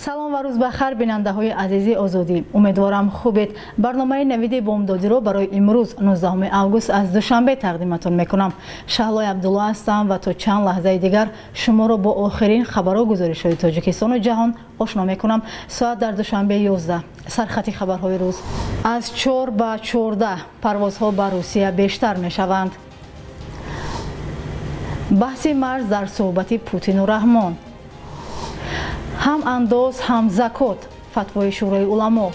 Салом ва рӯз бахайр, бинандаҳои азизи Озодӣ. Умедворам хубед. Барномаи навиди бомдодиро барои имрӯз 19 август аз Душанбе тақдиматон мекунам. Шаҳлои Абдулло ҳастам ва то чанд лаҳзаи дигар шуморо бо охирин хабару гузоришҳои Тоҷикистону ҷаҳон ошно мекунам. Соат дар Душанбе 11. Сархати хабарҳои рӯз. Аз 4 ба 14 парвозҳо ба Русия бештар мешаванд. Баҳси марз дар суҳбати Путину Раҳмон. Ҳам андоз, ҳам закот. Фатвои Шӯрои уламо.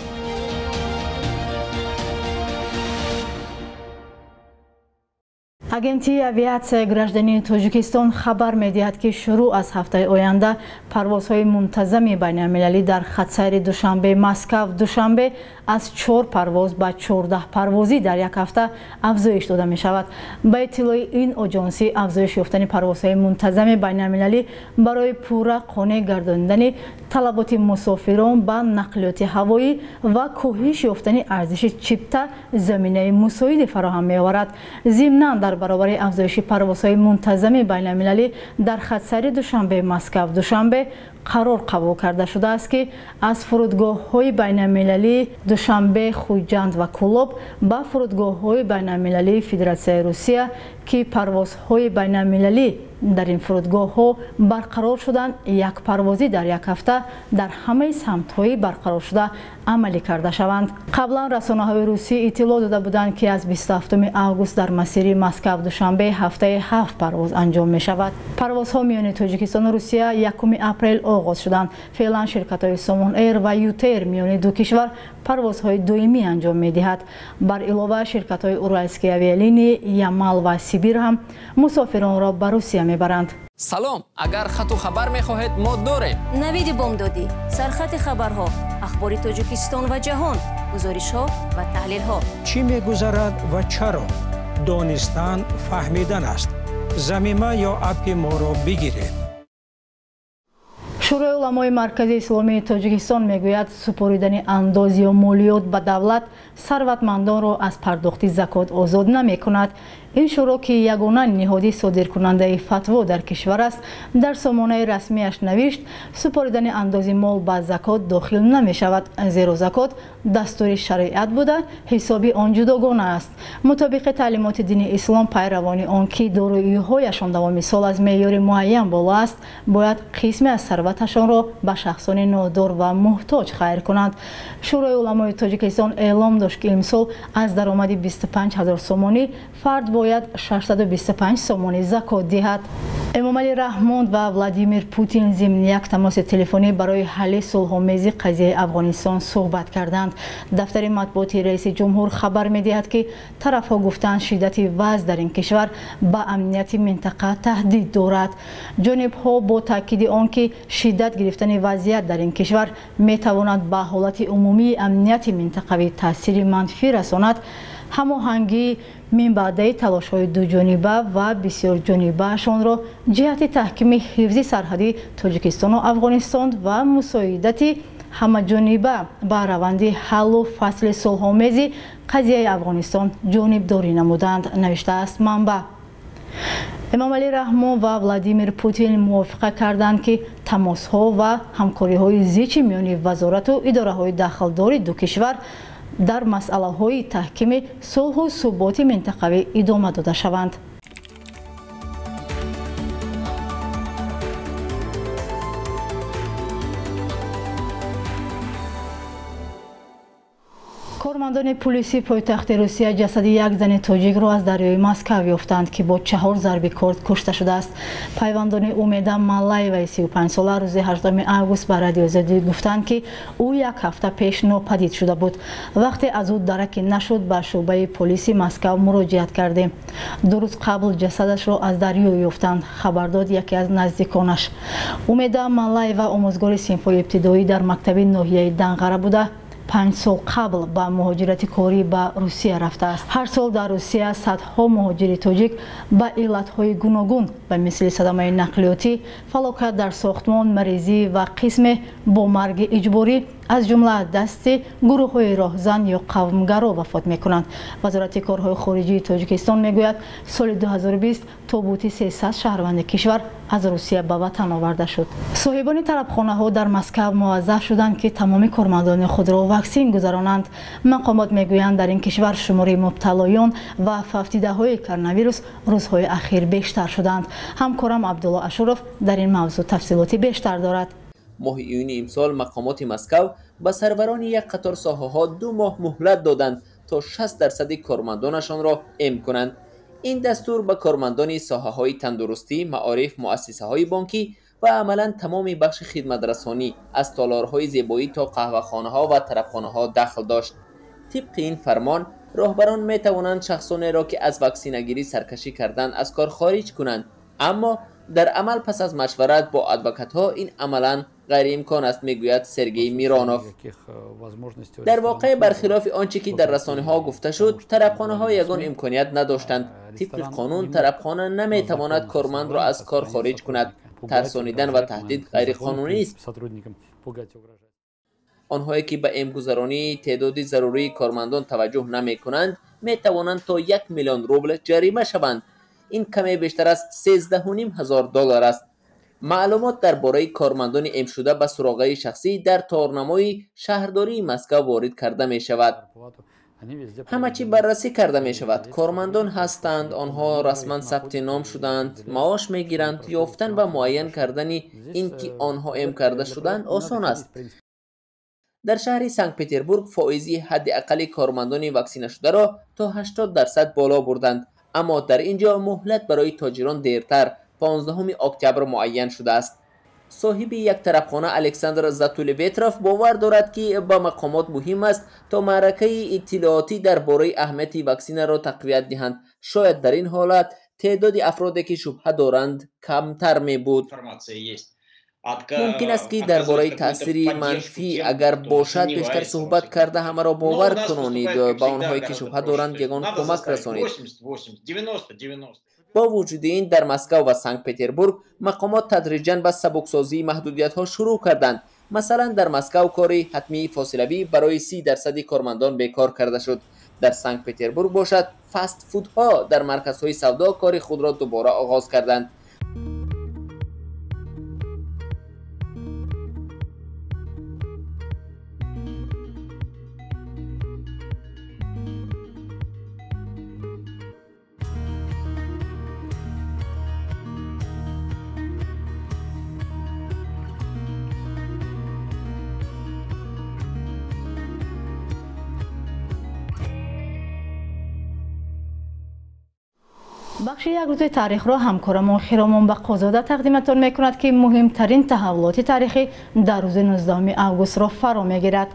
Агентии авиатсияи граждании Тоҷикистон хабар медиҳад, ки шурӯъ аз ҳафтаи оянда парвозҳои мунтазами байналмилалӣ дар хатсайри Душанбе-Москав Душанбе аз 4 парвоз ба 14 парвозӣ дар як ҳафта афзоиш дода мешавад. Ба иттилои ин оҷонсӣ, афзоиш ёфтани парвозҳои мунтазами байналмилалӣ барои пурра қонеъ гардонидани талаботи мусофирон ба нақлиёти ҳавоӣ ва коҳиш ёфтани арзиши чипта заминаи мусоиде фароҳам меоварад. Зимнан, дар баробари афзоиши парвозҳои мунтазами байналмилалӣ дар хатсайри Душанбе-Москав Душанбе қарор қабул карда шудааст, ки аз фурудгоҳҳои байналмилалии Душанбе, Хуҷанд ва Кӯлоб ба фурудгоҳҳои байналмилалии Федератсияи Русия, ки парвозҳои байналмилалӣ дар ин фурудгоҳҳо барқарор шуданд, як парвозӣ дар як ҳафта дар ҳамаи самтҳои барқароршуда амалӣ карда шаванд. Қаблан расонаҳои русӣ иттилоъ дода буданд, ки аз 27 август дар масири Москав Душанбе ҳафтаи 7 парвоз анҷом мешавад. Парвозҳо миёни Тоҷикистону Русия 1 апрел оғоз шуданд. Феълан ширкатҳои Сомон Эйр ва Ютэр миёни ду кишвар парвозҳои доимӣ анҷом медиҳад. Бар илова, ширкатҳои Уральские авиалинии, Ямал ва Сибир ҳам мусофиронро ба Русия мебаранд. Салом, агар хату хабар мехоҳед, мо дорем. Навиди бомдодӣ, сархати хабарҳо, ахбори Тоҷикистон ва ҷаҳон, гузоришҳо ва таҳлилҳо. Чӣ мегузарад ва чаро? Донистан фаҳмидан аст. Замима ё аппи моро бигиред. Шӯрои уламои Маркази Исломии Тоҷикистон мегӯяд, супоридани андоз ё молиёт ба давлат сарватмандонро аз пардохти закот озод намекунад. Ин шӯро, ки ягона ниҳоди содиркунандаи фатво дар кишвар аст, дар сомонаи расмиаш навишт, супоридани андози мол ба закот дохил намешавад, зеро закот дастури шариат буда, ҳисоби он ҷудогона аст. Мутобиқи таълимоти дини ислом, пайравони он, ки дороиҳояшон давоми сол аз меъёри муайян боло аст, бояд қисме аз сарваташонро ба шахсони нодор ва муҳтоҷ хайр кунанд. Шӯрои уламои Тоҷикистон эълом дошт, ки имсол аз даромади 25 ҳазор сомонӣ фард бояд 625 сомонӣ закот диҳад. Эмомалӣ Раҳмон ва Владимир Путин зимни як тамоси телефонӣ барои ҳалли сулҳомези қазияи Афғонистон суҳбат карданд. Дафтари матбуоти раиси ҷумҳур хабар медиҳад, ки тарафҳо гуфтанд, шиддати вазъ дар ин кишвар ба амнияти минтақа таҳдид дорад. Ҷонибҳо бо таъкиди он, ки шиддат гирифтани вазъият дар ин кишвар метавонад ба ҳолати умумии амнияти минтақавӣ таъсири манфӣ расонад, ҳамоҳангии минбаъдаи талошҳои дуҷониба ва бисёрҷонибаашонро ҷиҳати таҳкими ҳифзи сарҳади Тоҷикистону Афғонистон ва мусоидати ҳамаҷониба ба раванди ҳаллу фасли сулҳомези қазияи Афғонистон ҷонибдорӣ намуданд, навиштааст манбаъ. Эмомалӣ Раҳмон ва Владимир Путин мувофиқа карданд, ки тамосҳо ва ҳамкориҳои зичи миёни вазорату идораҳои дахлдори ду кишвар дар масъалаҳои таҳкими сулҳу суботи минтақавӣ идома дода шаванд. Кормандони пулиси пойтахти Русия ҷасади як зани тоҷикро аз дарёи Москав ёфтанд, ки бо 4 зарби корд кушта шудааст. Пайвандони Умеда Маллаеваи 35сола рӯзи 8 август ба Радиои Озодӣ гуфтанд, ки ӯ як ҳафта пеш нопадид шуда буд. Вақте аз ӯ дараке нашуд, ба шӯъбаи полиси Москав муроҷиат кардем. 2 рӯз қабл ҷасадашро аз дарё ёфтанд, хабар дод яке аз наздиконаш. Умеда Маллаева омӯзгори синфҳои ибтидоӣ дар мактаби ноҳияи Данғара буда, 5 сол қабл ба муҳоҷирати корӣ ба Русия рафтааст. Ҳар сол дар Русия садҳо муҳоҷири тоҷик ба иллатҳои гуногун ба мисли садамаи нақлиётӣ, фалокат дар сохтмон, маризӣ ва қисме бо марги иҷборӣ аз ҷумла дасти гурӯҳҳои роҳзан ё қавмгаро вафот мекунанд. Вазорати корҳои хориҷии Тоҷикистон мегӯяд, соли 2020 тобути 300 шаҳрванди кишвар аз Русия ба ватан оварда шуд. Соҳибони тарабхонаҳо дар Москав муваззаф шуданд, ки тамоми кормандони худро ваксин гузаронанд. Мақомот мегӯянд, дар ин кишвар шумори мубталоён ва фавтидаҳои коронавирус рӯзҳои ахир бештар шуданд. Ҳамкорам Абдулло Ашуров дар ин мавзӯъ тафсилоти бештар дорад. Моҳи июни имсол мақомоти Москав ба сарварони як қатор соҳаҳо 2 моҳ муҳлат доданд, то 60% кормандонашонро эм кунанд. Ин дастур ба кормандони соҳаҳои тандурустӣ, маориф, муассисаҳои бонкӣ ва амалан тамоми бахши хидматрасонӣ аз толорҳои зебоӣ то қаҳвахонаҳо ва тарабхонаҳо дахл дошт. Тибқи ин фармон, роҳбарон метавонанд шахсонеро, ки аз ваксинагирӣ саркашӣ карданд, аз кор хориҷ кунанд, аммо дар амал пас аз машварат бо адвокатҳо ин амалан ғайриимкон аст, мегӯяд Сергей Миронов. Дар воқеъ, бархилофи он чӣ ки дар расонаҳо гуфта шуд, тарабхонаҳо ягон имконият надоштанд. Тибқи қонун, тарабхона наметавонад кормандро аз кор хориҷ кунад. Тарсонидан ва таҳдид ғайриқонунист. Онҳое ки ба эмгузаронии теъдоди зарурии кормандон таваҷҷӯҳ намекунанд, метавонанд то 1 миллион рубл ҷарима шаванд. Ин каме бештар аз 13,5 ҳазор доллар аст. Маълумот дар бораи кормандони эмшуда ба суроғаи шахсӣ дар торнамои шаҳрдории Москав ворид карда мешавад. Ҳама чӣ баррасӣ карда мешавад. Кормандон ҳастанд, онҳо расман сабти ном шуданд, маош мегиранд. Ёфтан ва муайян кардани ин ки онҳо эм карда шуданд осон аст. Дар шаҳри Санкт-Петербург фоизи ҳадди аққали кормандони ваксинашударо то 80% боло бурданд, аммо дар ин ҷо муҳлат барои тоҷирон дертар 15 октябр муайян шудааст. Соҳиби як тарабхона Александр Затулеветров бовар дорад, ки ба мақомот муҳим аст, то маъракаи иттилоотӣ дар бораи аҳамияти ваксинаро тақвият диҳанд. Шояд дар ин ҳолат теъдоди афроде, ки шубҳа доранд, камтар мебуд. Мумкин аст, ки дар бораи таъсири манфӣ агар бошад бештар суҳбат карда ҳамаро бовар кунонид, ба онҳое ки шубҳа доранд ягон кӯмак расонид. Бо вуҷуди ин, дар Москав ва Санкт-Петербург мақомот тадриҷан ба сабуксозии маҳдудиятҳо шурӯъ карданд. Масалан, дар Москав кори ҳатмии фосилавӣ барои 30% кормандон бекор карда шуд. Дар Санкт-Петербург бошад, фастфудҳо дар марказҳои савдо кори худро дубора оғоз карданд. Бахши як рӯзи таърихро ҳамкорамон Хиромон Бақозода тақдиматон мекунад, ки муҳимтарин таҳаввулоти таърихӣ дар рӯзи 19 августро фаро мегирад.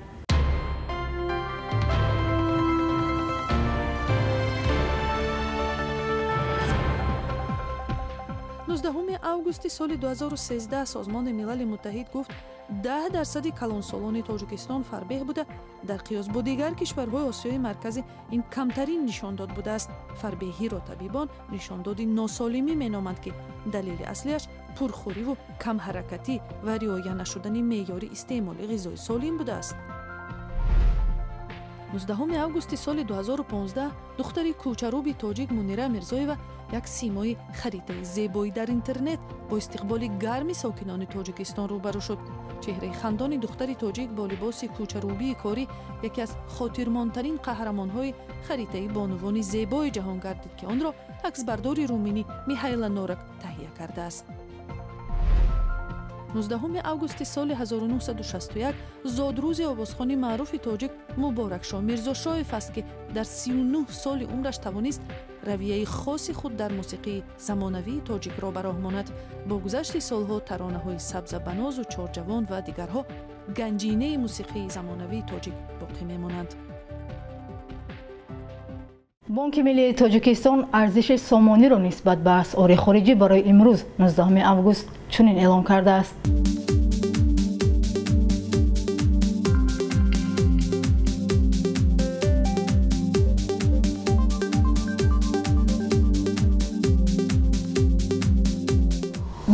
Августи соли 2013 Созмони Милали Муттаҳид гуфт, 10% калонсолони Тоҷикистон фарбеҳ буда, дар қиёс бо дигар кишварҳои Осиёи Марказӣ ин камтарин нишондод будааст. Фарбеҳиро табибон нишондоди носолимӣ меноманд, ки далели аслиаш пурхӯриву камҳаракатӣ ва риоя нашудани меъёри истеъмоли ғизои солим будааст. 19 августи соли 2015 духтари кӯчаруби тоҷик Мунира Мирзоева як симои харитаи зебоӣ дар интернет бо истиқболи гарми сокинони Тоҷикистон рӯбарӯ шуд. Чеҳраи хандони духтари тоҷик бо либоси кӯчарубии корӣ яке аз хотирмонтарин қаҳрамонҳои харитаи бонувони зебои ҷаҳон гардид, ки онро аксбардори руминӣ Михайла Норак таҳия кардааст. 19 августи соли 1961 зодрӯзи овозхони маъруфи тоҷик Муборакшо Мирзошоев аст, ки дар 39 соли умраш тавонист равияи хоси худ дар мусиқии замонавии тоҷикро ба роҳ монад. Бо гузашти солҳо таронаҳои Сабзабанозу Чорҷавон ва дигарҳо ганҷинаи мусиқии замонавии тоҷик боқӣ мемонанд. Бонки миллии Тоҷикистон арзиши сомониро нисбат ба асъори хориҷӣ барои имрӯз 19 август чунин эълон кардааст.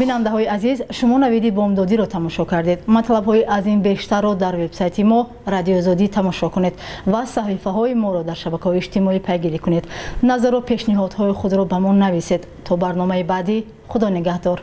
Бинандаҳои азиз, шумо навиди бомдодиро тамошо кардед. Матлабҳои аз ин бештарро дар вебсайти мо Радиоозодӣ тамошо кунед ва саҳифаҳои моро дар шабакаҳои иҷтимоӣ пайгирӣ кунед. Назару пешниҳодҳои худро ба мо нависед. То барномаи баъдӣ, худо нигаҳдор.